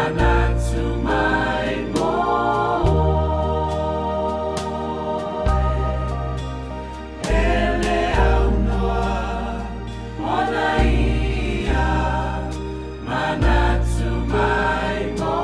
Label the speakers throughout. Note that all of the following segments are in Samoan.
Speaker 1: Manatu mai mo Ele aunoa ona ia manatu mai mo.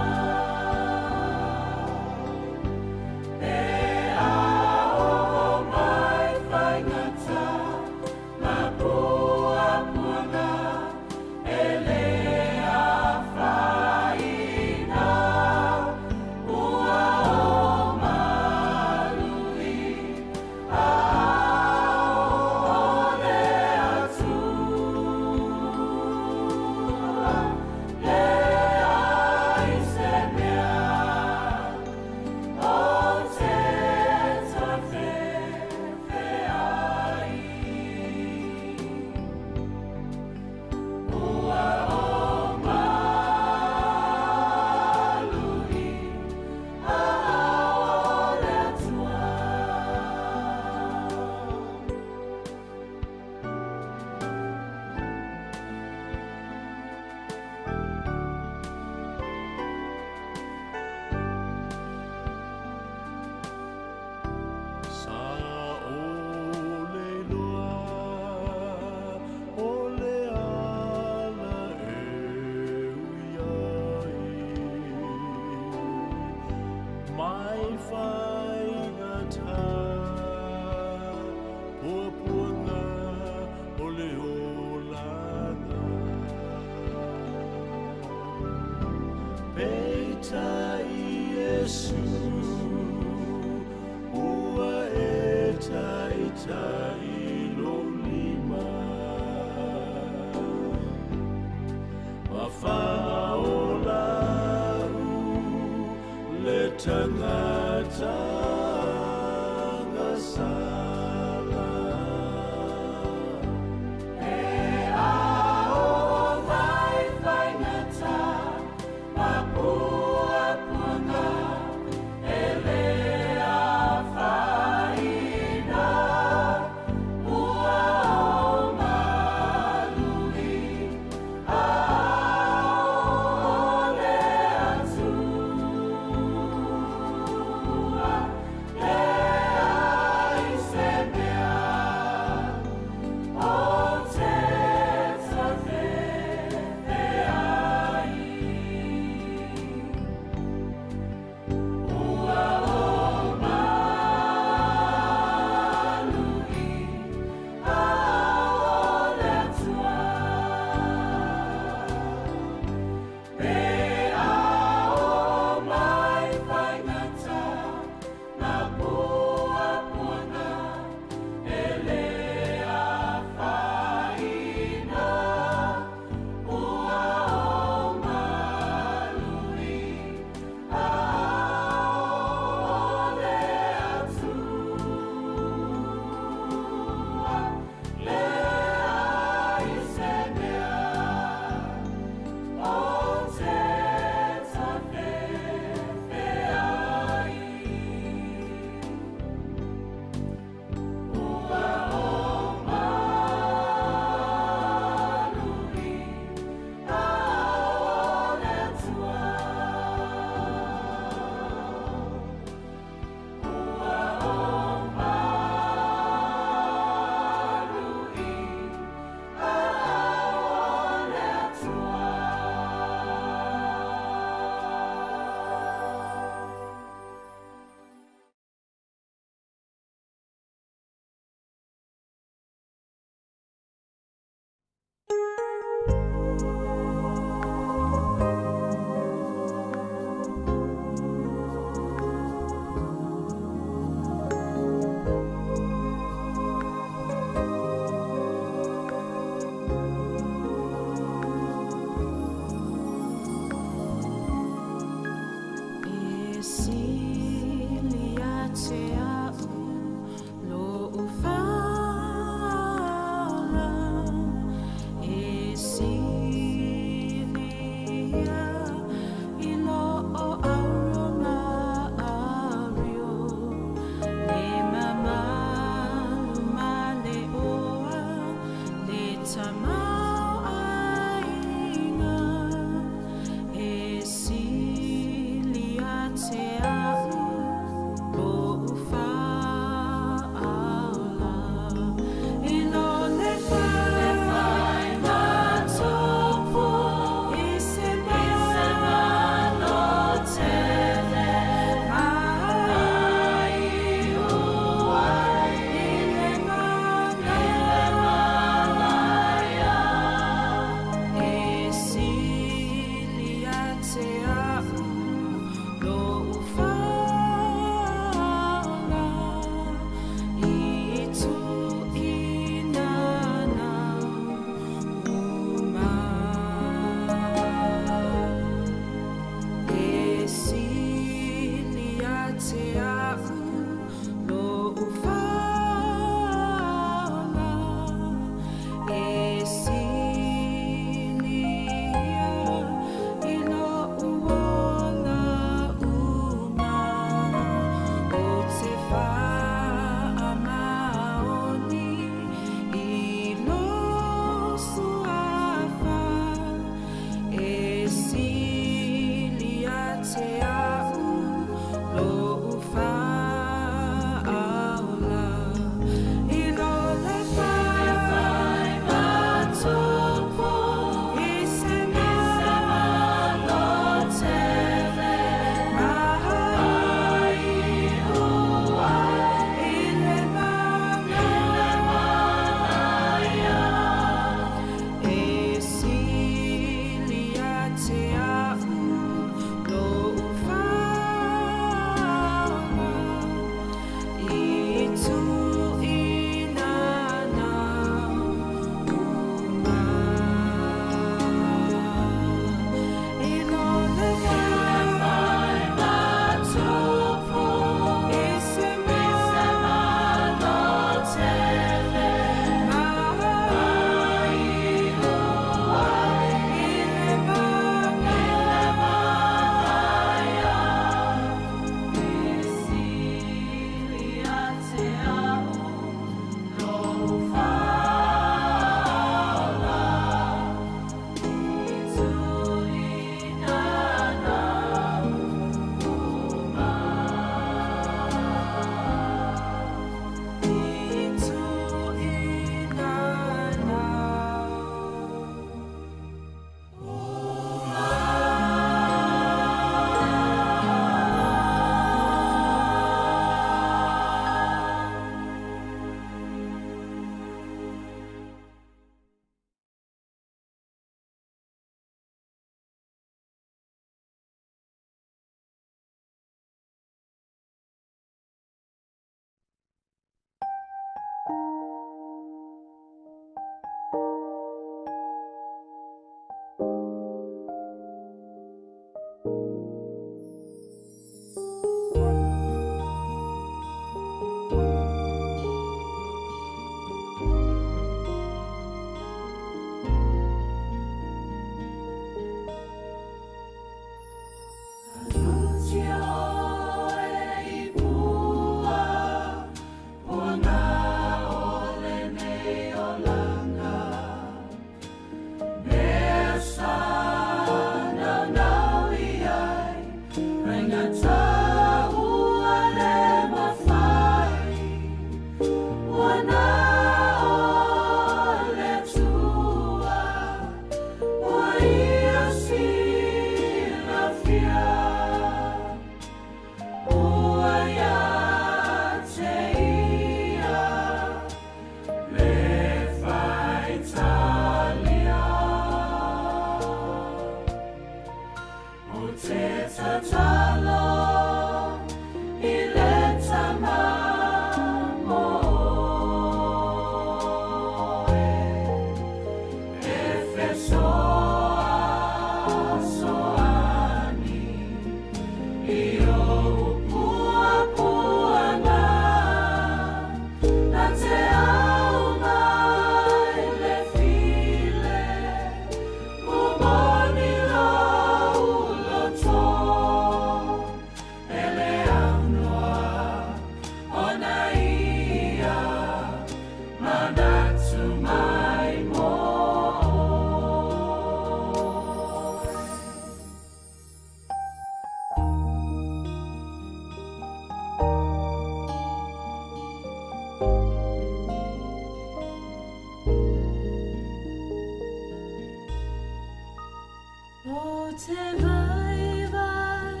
Speaker 1: Te vai vai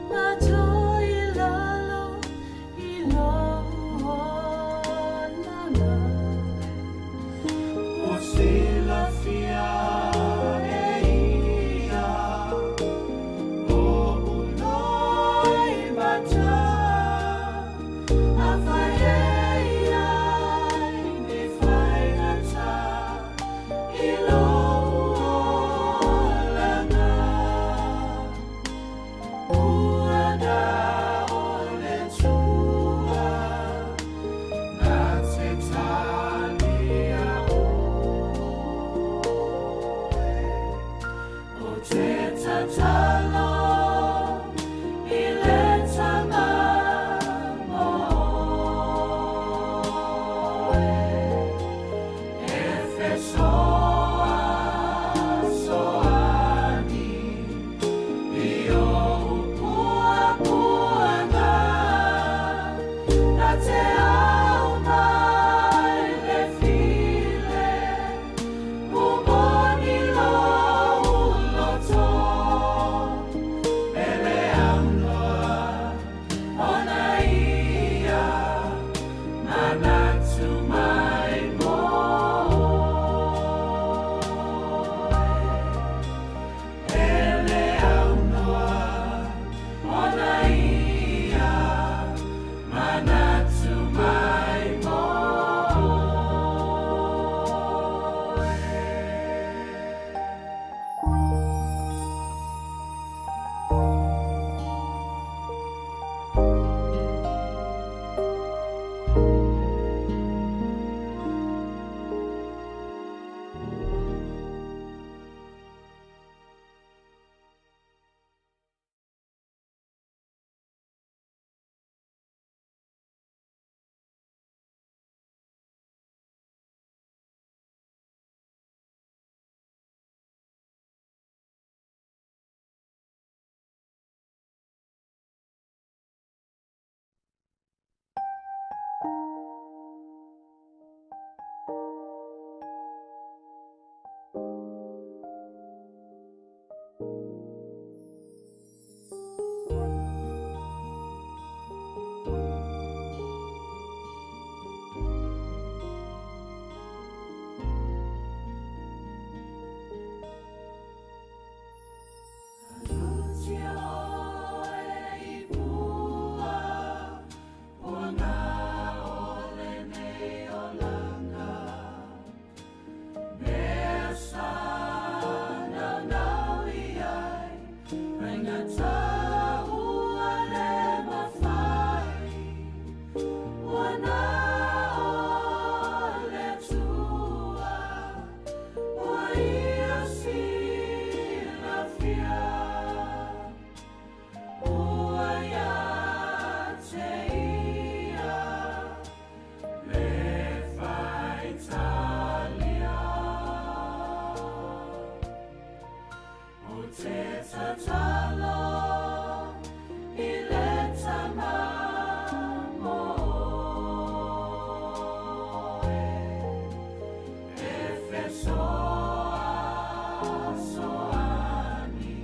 Speaker 1: ma toi lalo i lo olanga.
Speaker 2: O silafia e ia o uloi mata a whai e ia ni whaingata i lo olanga. Ua na o le tua na te talia oe. O te tatalo i le tama mo oe. E fesoa soani i o upua puanga. Na te au mai le file, mumoni lo uloto. Ele aunoa ona ia, manatu mai mo oe. Ele aunoa ona ia, manatu mai mo oe. Alutia oe i pua, puanga o lenei olanga. Mea sa naunau i ai, faigata ua le mafai. Ua na o le tua, ua ia silafia. Ua ia te ia, le faitalia. O te tatalo i le tama mo oe. E fesoa soani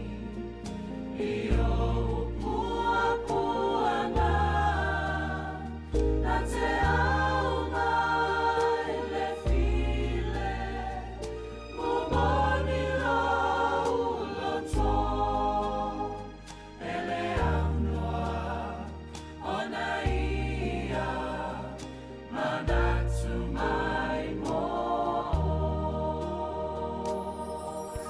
Speaker 2: i o upua puanga. Na te au mai le file, mumoni lo uloto. Ele aunoa ona ia, manatu mai mo oe.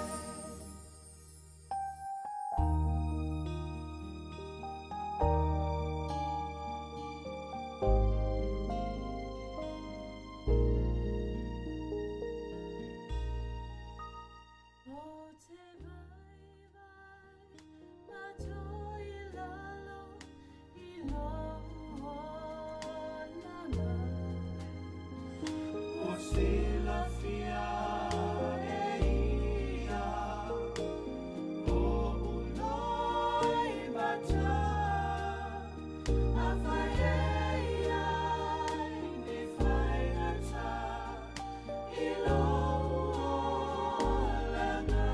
Speaker 1: O te vai vai ma toi lalo i lo olanga.
Speaker 2: O silafia e ia o uloi mata a whai e ia ni whaingata i lo olanga.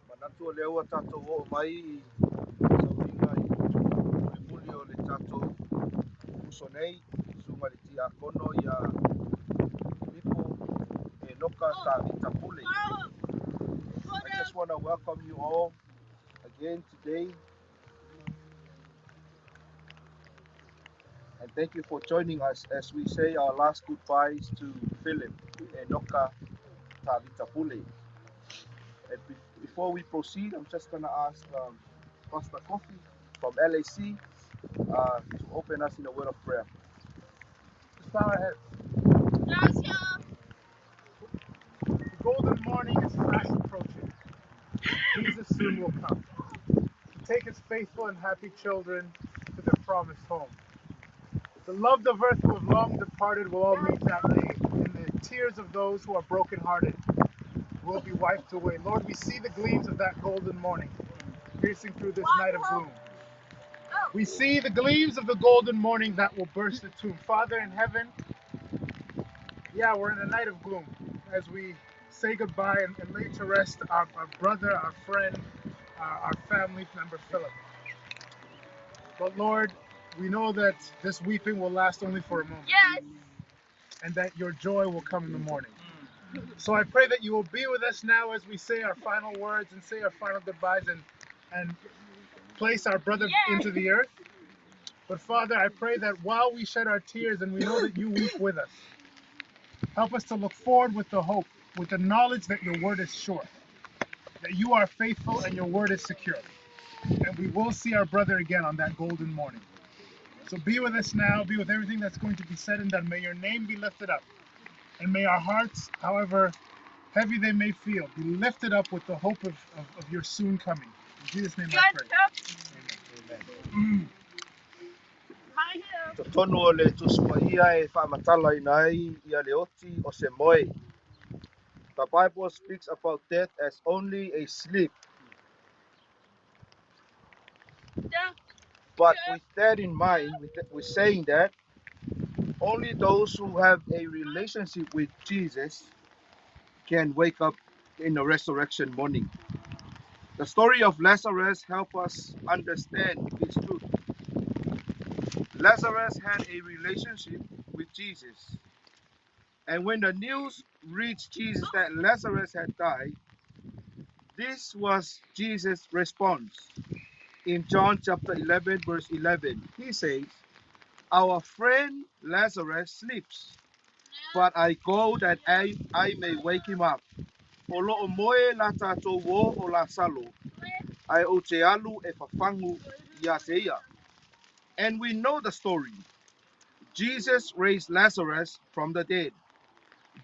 Speaker 3: Manatu o lea ua tatou oo mai i sauliga i mulimuli o le tatou uso nei, susuga i le Tiakono ia Filipo Enoka Tavita Pule. I just want to welcome you all again today. And thank you for joining us as we say our last goodbyes to Philip Enoka Tavita Pule. And before we proceed, I'm just going to ask Pastor Kofi from LAC to open us in a word of prayer.
Speaker 4: Just bow our heads. The golden morning is fast approaching. Jesus soon will come to take his faithful and happy children to their promised home. The loved of earth who have long departed will all meet that day, and the tears of those who are brokenhearted will be wiped away. Lord, we see the gleams of that golden morning piercing through this night of gloom. We see the gleams of the golden morning that will burst the tomb. Father in heaven, yeah, we're in a night of gloom as we say goodbye and lay to rest our brother, our friend, our family member, Philip. But Lord, we know that this weeping will last only for a moment.
Speaker 5: Yes.
Speaker 4: And that your joy will come in the morning. So I pray that you will be with us now as we say our final words and say our final goodbyes and place our brother into the earth. But Father, I pray that while we shed our tears and we know that you weep with us, help us to look forward with the hope, with the knowledge that your word is sure, that you are faithful and your word is secure. And we will see our brother again on that golden morning. So be with us now, be with everything that's going to be said and done. May your name be lifted up. And may our hearts, however heavy they may feel, be lifted up with the hope of your soon coming. In Jesus' name I pray. Amen. Amen.
Speaker 3: Totonu o le Tusi Paia e faamatalaina ai ia le oti o se moe. The Bible speaks about death as only a sleep. But with that in mind, with saying that, only those who have a relationship with Jesus can wake up in the resurrection morning. The story of Lazarus helps us understand this truth. Lazarus had a relationship with Jesus. And when the news reached Jesus that Lazarus had died, this was Jesus' response. In John chapter 11, verse 11, he says, "Our friend Lazarus sleeps, but I go that I may wake him up." O loo moe la tātou o o Lasalo, ai o te alu e fafagu ia te ia. And we know the story. Jesus raised Lazarus from the dead.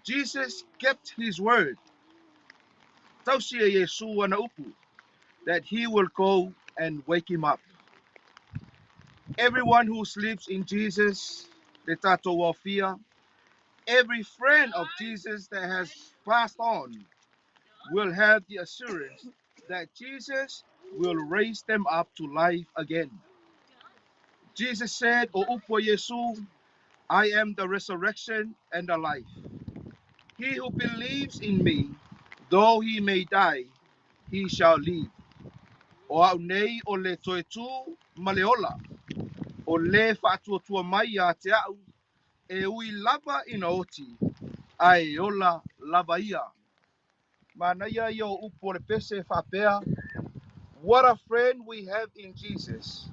Speaker 3: Jesus kept his word. Tausi e Iesu ana upu, that he will go and wake him up. Everyone who sleeps in Jesus, le tātou wafia, every friend of Jesus that has passed on will have the assurance that Jesus will raise them up to life again. Jesus said, O upo Yesu, I am the resurrection and the life. He who believes in me, though he may die, he shall live. O au nei o le toe tū ma le ola, o le faatuatua mai ia te au, e ui lava ina oti, ae ola lava ia. Manaia ia o upu o le pese faapea, what a friend we have in Jesus,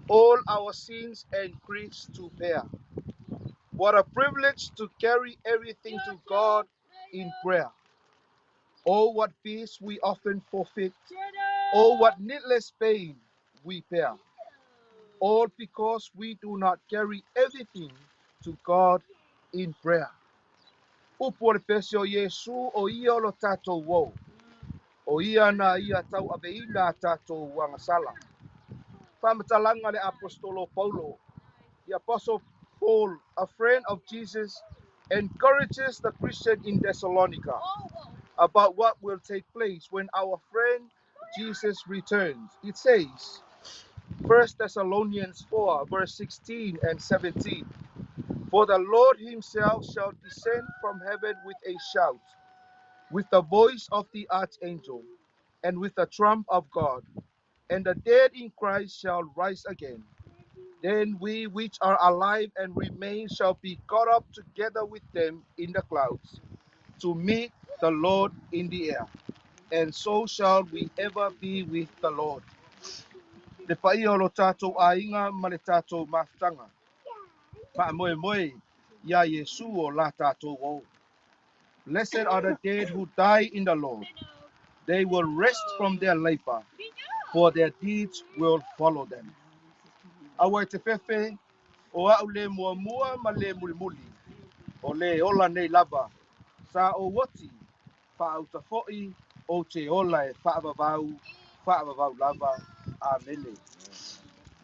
Speaker 3: all our sins and griefs to bear. What a privilege to carry everything to God in prayer. Oh, what peace we often forfeit. Oh, what needless pain we bear. All because we do not carry everything to God in prayer. Upu o le pese o Iesu o ia o lo tātou wau. O ia na ia tau aveina a tātou agasala. Faamatalaga le Apostolo Paulo. The Apostle Paul, a friend of Jesus, encourages the Christian in Thessalonica about what will take place when our friend Jesus returns. It says, 1 Thessalonians 4, verse 16 and 17, "For the Lord himself shall descend from heaven with a shout, with the voice of the archangel, and with the trump of God, and the dead in Christ shall rise again. Then we which are alive and remain shall be caught up together with them in the clouds, to meet the Lord in the air. And so shall we ever be with the Lord." Le paia o lo tātou aiga ma le tātou mafutaga. Faamoemoe ia Iesu o la tātou o. Blessed are the dead who die in the Lord. They will rest from their labor, for their deeds will follow them. Aua e te fefe, o au le muamua ma le mulimuli, o le ola nei lava, sa o oti, faautafo'i o te ola e faavavau, faavavau lava. Amene.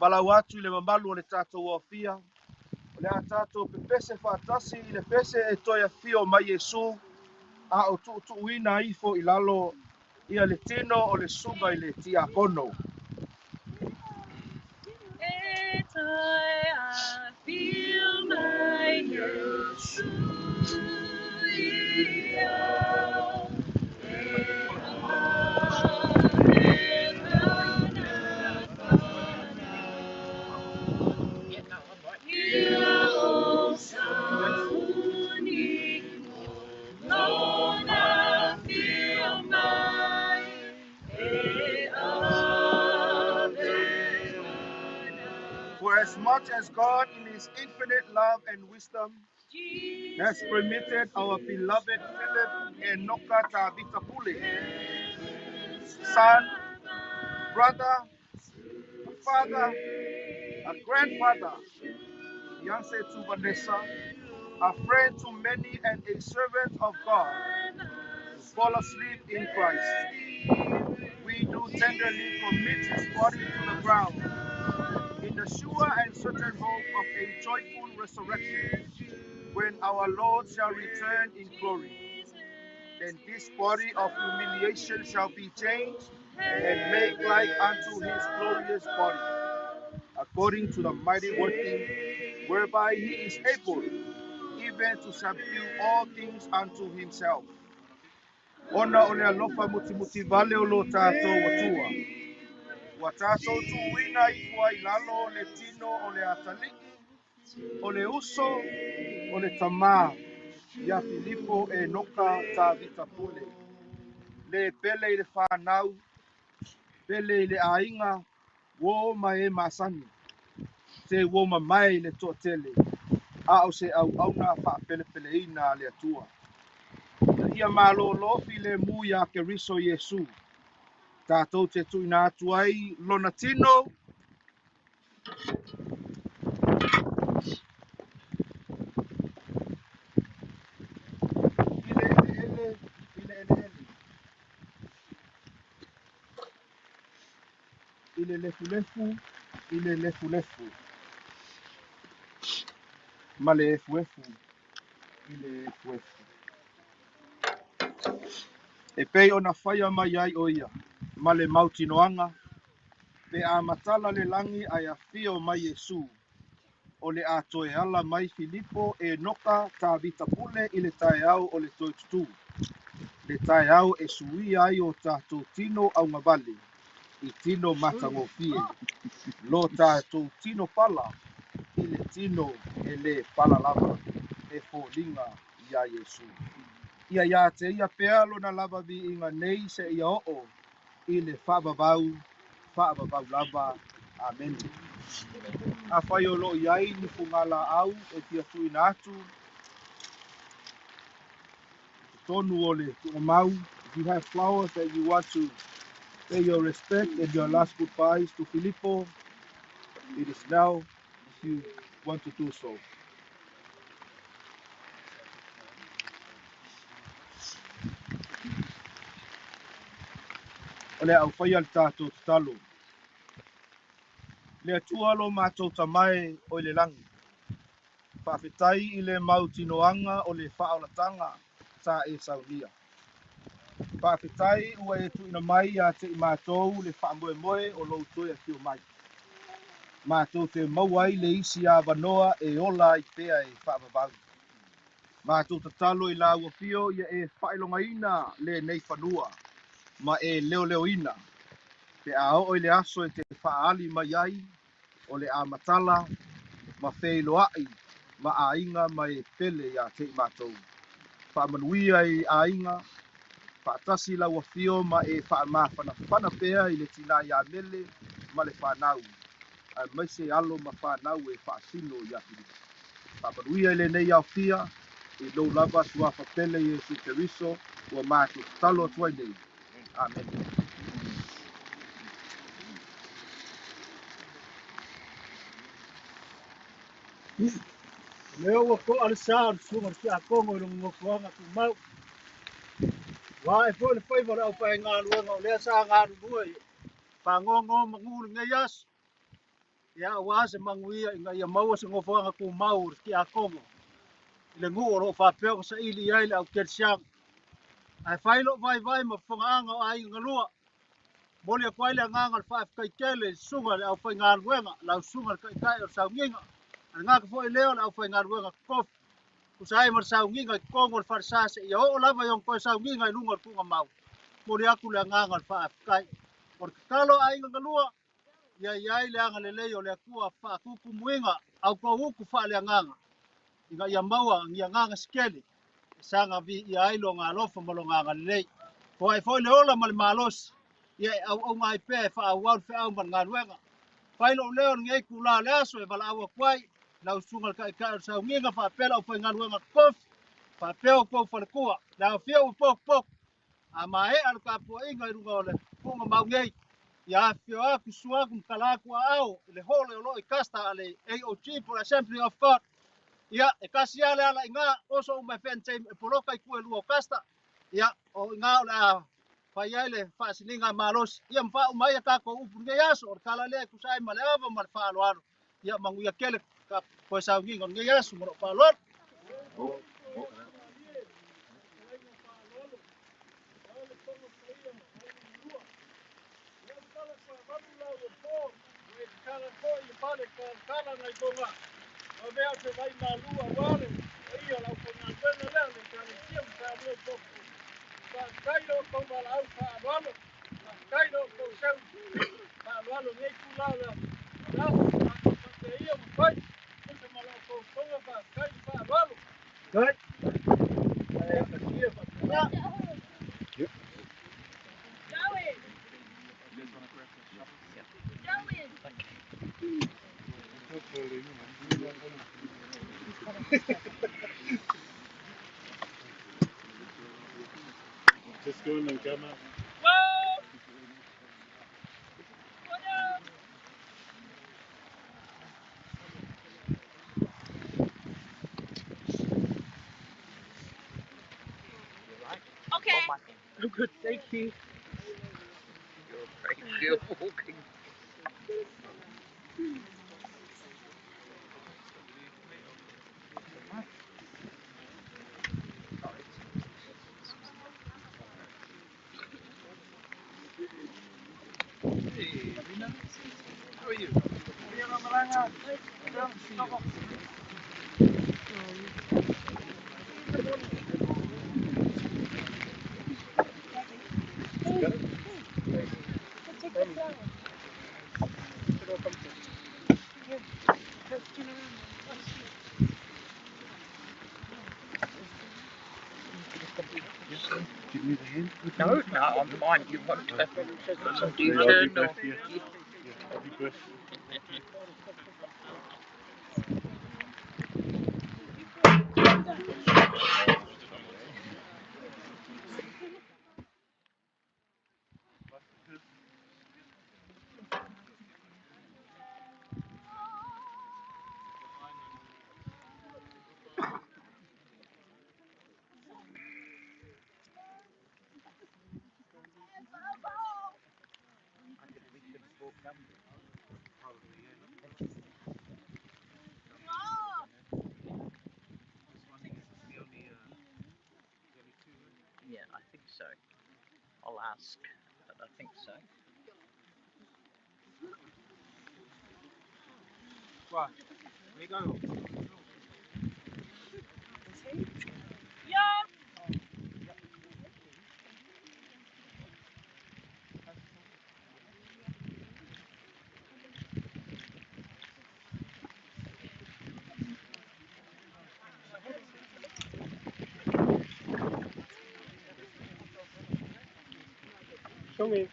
Speaker 3: Malau atu i le mamalu o le tātou afia, o le a tātou pepese faatasi i le pese e toe afio mai Iesu, a o tuutuuina ifo i lalo ia le tino o le suga i le tiakono.
Speaker 1: E toe afio mai Iesu ia, e ave mana mana. Ia o sauni lona fio mai, e ave mana.
Speaker 3: For as much as God in his infinite love and wisdom has permitted our beloved Philip Enoka Tavita Pule, son, brother, father, a grandfather, fiance to Vanessa, a friend to many and a servant of God, to fall asleep in Christ. We do tenderly commit his body to the ground in the sure and certain hope of a joyful resurrection, when our Lord shall return in glory. Then this body of humiliation shall be changed and made like unto his glorious body, according to the mighty working whereby he is able even to subdue all things unto himself. Ona o le alofa mutimuti vale o lo tātou atua. Ua tātou tuuina ifo ai i lalo o le tino o le atalii, o le uso, o le tamā, ia Filipo Enoka Tavita Pule. Le pele i le whānau, pele i le aiga, uō ma e masani. Se uō mamae i le toatele, a o se auauna faapelepeleina a le Atua. Ina ia malōlō filemu iā Keriso Iesu, tātou te tuuina atu ai lona tino, i le eleele, i le eleele, i le lefulefu, i le lefulefu, ma le efuefu, i le efuefu. E pei ona faia mai ai o ia, ma le mautinoaga, pe a matala le lagi ae afio mai Iesu, o le a toe ala mai Filipo Enoka Tavita Pule i le taeao o le toe tutū, le taeao e suia ai o tātou tino augavale i tino matagofie, lo tātou tino pala i le tino e lē pala lava e foliga iā Iesu. Ia iā te ia pea lona lava viiga nei seia oo i le faavavau, faavavau lava. Amene. Afai o loo i ai ni fugalaau e fia tuuina atu i totonu o le tuugamau, if you have flowers that you want to pay your respect and your last goodbyes to Filipo, it is now if you want to do so. O le a ou faia le tatou tatalo. Le Atua lo matou Tama e o i le lagi, faafetai i le mautinoaga o le faaolataga sa e saunia. Faafetai ua e tuuina mai ia te i matou le faamoemoe o lou toe afio mai. Matou te maua ai le isi avanoa e ola ai pea e faavavau. Matou tatalo i lau afio ia e faailogaina lenei fanua ma e leoleoina, pe a oo i le aso e te faaali mai ai o le a matala ma feiloai ma aiga ma e pele ia te i matou. Faamanuia i aiga, faatasi lau afio ma e faamafanafana pea i le tinā ia Mele ma le fanau, aemaise alo ma fanau e faasino ia Filipo. Faamanuia i lenei aofia, i lou lava suafa pele Iesu Keriso ua matou tatalo atu ai nei. Amene.
Speaker 5: O lea ua to'a le sa o le susuga i le Tiakono i lona nofoaga tumau. Ua ae foi le faiva o le aufaigaluega o lea sa galulue i faanonomanu i lenei aso, ia aua se manuia ina ia maua se nofoaga tumau o le Tiakono i le nuu o lo o faapea ona saili i ai le au kerisiano. Ae fai lou vaivai ma fofogaaga o aiga galua, momoli atu ai le agaga o le faafetai tele i le susuga i le aufaigaluega, lau susuga i le Taitai o le Sauniga, a le gata foi lea o le aufaigaluega totofi, tusa ai ma le sauniga i totonu o le falesa seia oo lava i ona toe sauniga i luga o le tuugamau. Momoli atu le agaga o le faafetai. O le tatalo a aiga galua, ia i ai le agalelei o le Atua faatutumuina a outou utu faaleagaga, ina ia maua ni agaga sikele e saga viia ai lona alofa ma lona agalelei. Foai foi le ola ma le malosi, ia e auauna ai pea e faaauau le feau ma le galuega. Fai lou leo i lenei itulā o le aso e valaau atu ai lau susuga i le Taitai o le Sauniga faapea le aufaigaluega totofi, faapea outou faletua, le aofia ua potopoto, a maea le tapuaiga i luga o le tuugamau nei, ia afifio atu, susu atu ma tala atu aao i le hole o lo o i Custer a le AOG po o le Assembly of God. Ia, e tasi lava le ala i ina, oso uma e Fenteim e poloka i tua e lua o Custer. Ia, o i ina o le a fai ai le faasiliga malosi. Ia ma faauma ai a tatou upu i lenei aso, o le tala lea e tusa ai ma le ava ma le faaaloalo. Ia manuia tele ka toe sauniga o lenei aso ma lou faaaloalo. Good.
Speaker 4: Just go in and come out.
Speaker 1: Okay.
Speaker 6: Oh, good, thank you. You're a brave girl walking.
Speaker 4: Hey, Rina. How are you? Good to see you.
Speaker 1: Take the flower.
Speaker 4: Do you need a hand?
Speaker 6: No, no, I'm fine. You want to do
Speaker 4: Yeah, I'll be
Speaker 6: turn or
Speaker 4: back, yeah. Yeah, I'll be back.
Speaker 6: I think we should walk numbers.
Speaker 4: Probably, yeah. This one here, the only two, eh?
Speaker 6: Yeah, I think so. I'll ask, but I think so.
Speaker 4: Right, where you go?
Speaker 1: Yeah.
Speaker 4: Show me.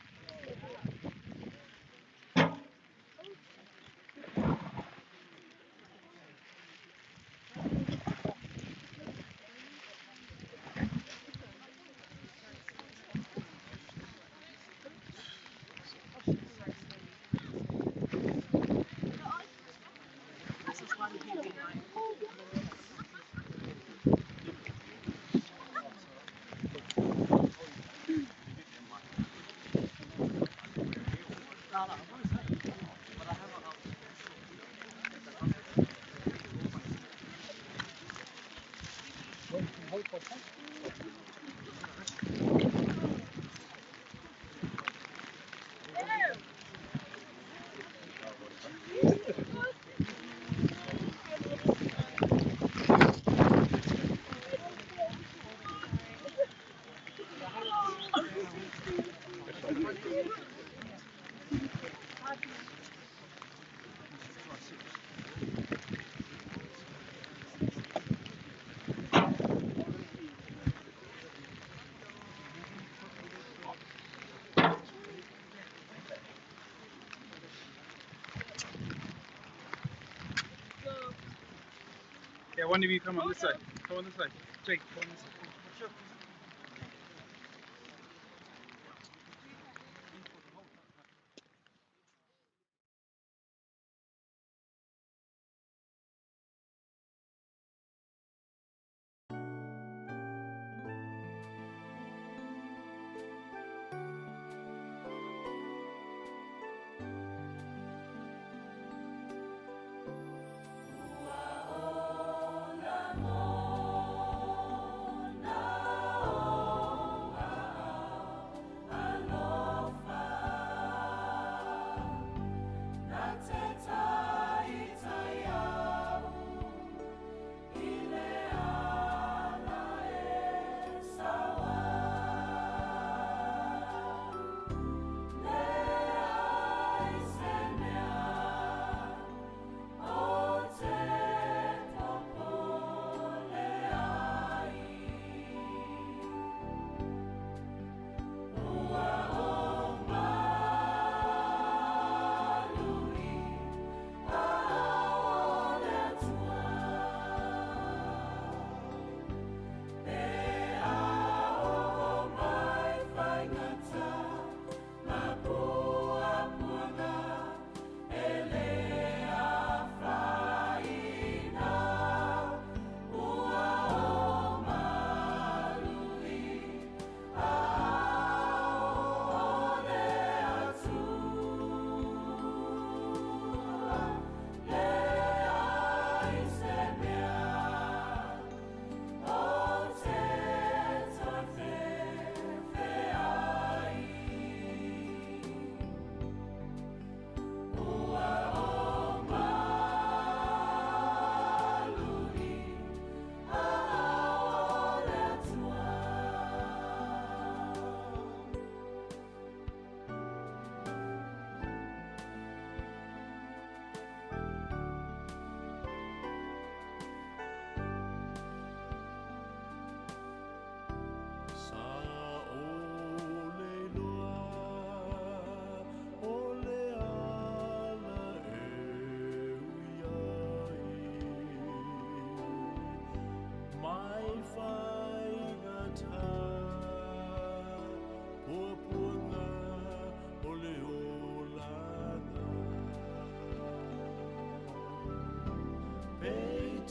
Speaker 4: Yeah, one of you come on this side. Come on this side. Jake, come on this side.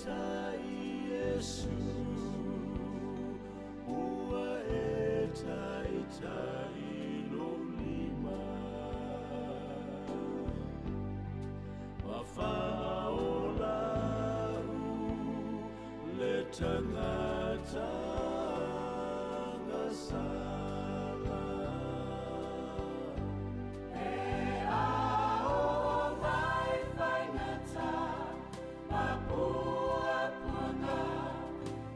Speaker 2: taitai Iesu, ua e taitai lou lima. Ma faaola u le tagata gasala. E ao mai faigata, ma puapuaga,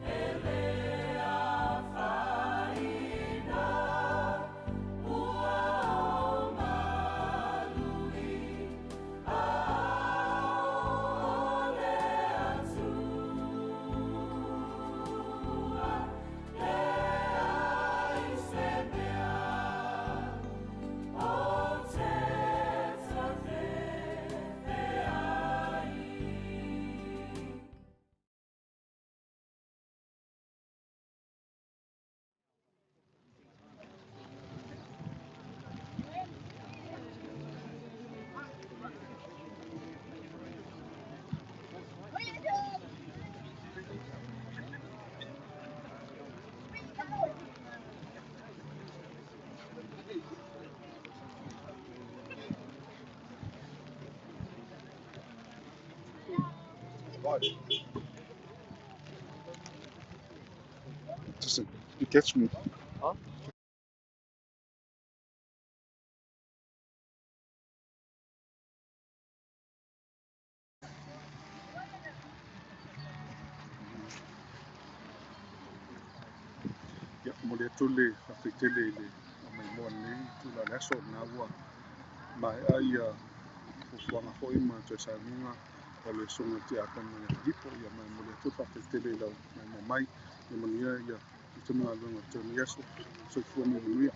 Speaker 2: e le afaina, ua o malui, aao o le Atua, leai se mea o te tafefe ai.
Speaker 3: Right. Just you catch me.
Speaker 6: Huh?
Speaker 7: Ia, momoli atu le faafetai tele i le aumaimoa lenei itula o le aso, o lena ua maea ia fuafuaga foi ma toe saunoaga o le Susuga i le Tiakono ia Filipo. Ia, ma e momoli atu le faafetai tele i lau maimoa mai. Ia manuia ia tiute ma galuega o totoe o lenei aso. Soifua ma ia manuia.